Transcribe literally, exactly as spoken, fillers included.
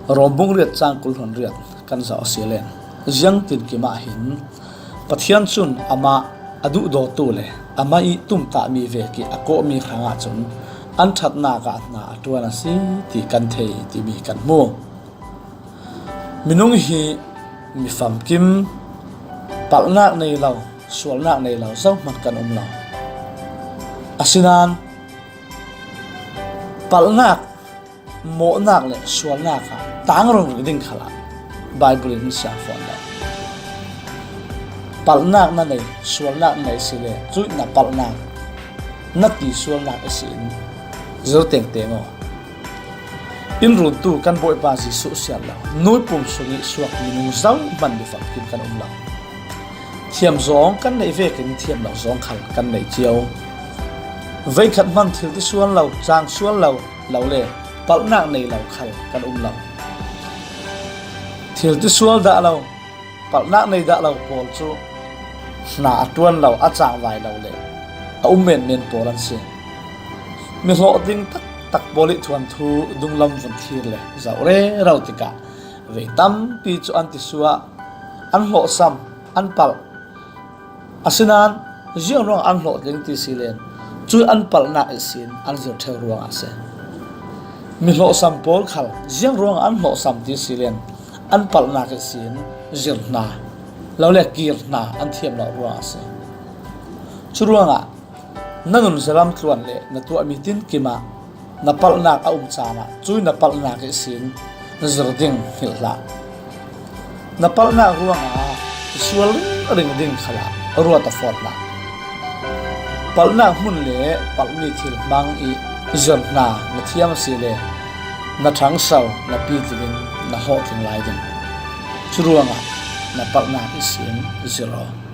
Rom bung riat chang kul hluan riat kan zauh a si len, ziangtin kimah hin Pathian cun amah a duhdawtu le amah ih tumtahmi vekih a kawhmi hrangah cun an ṭhatnak ah hna a ṭuan a si ti kan thei timi kan hmu. Minung hi mi famkim, palhnak nei lo, sualnak nei lo zohman kan um lo. Asinain palhnak, mawhnak le sualnak ah tang rung rih ding khalah Baibal in siangfawn lo. Palhnak na nei, sualnak na nei si le, cuih na palhnak, na ti sualnak ihsin zir tengteng aw. In runtu kan Bawipa Jesuh siat lo, nui pum sung ih suak minung zohman mi famkim kan um lo. Thiam zawng kan neih vekin thiam lo zawng khal kan nei cio. Veikhat hman thil ti sual lo, cang sual lo, lo le palhnak nei lo khal kan um lo. Thil ti sual dah lo, palhnak nei dah lo pawl cu hna a ṭuan lo, a cangvai lo le a um menmen pawl an si. Mi hlawh ding taktak pawl ih thuanthu dunglam vun thir le zoh rero tikah vei tampi cu an ti suah, an hlawhsam, an palh. Asinain ziang ruangah an hlawh ding ti si len, cuih an palhnak ihsin an zir ṭheu ruangah a si. Mi hlawhsam pawl khal ziang ruangah an hlawhsam ti si len, an palhnak ihsin zir hna, lo le kir hna an thiam lo ruangah a si. Curuangah na nun zalam tluan le na tuahmi tinkim ah na palhnak a um caan ah cuih na palhnak ihsin zir ding hngilh hlah. Na palhnak ruangah sual ringring ding khalah ruat a fawt hlah. Palhnak hmun le palhmi thil hmang ih zir hna na thiam a si le na ṭhangso na pi dingin na hlawhtling lai ding. Curuangah na palhnak ihsin zir aw.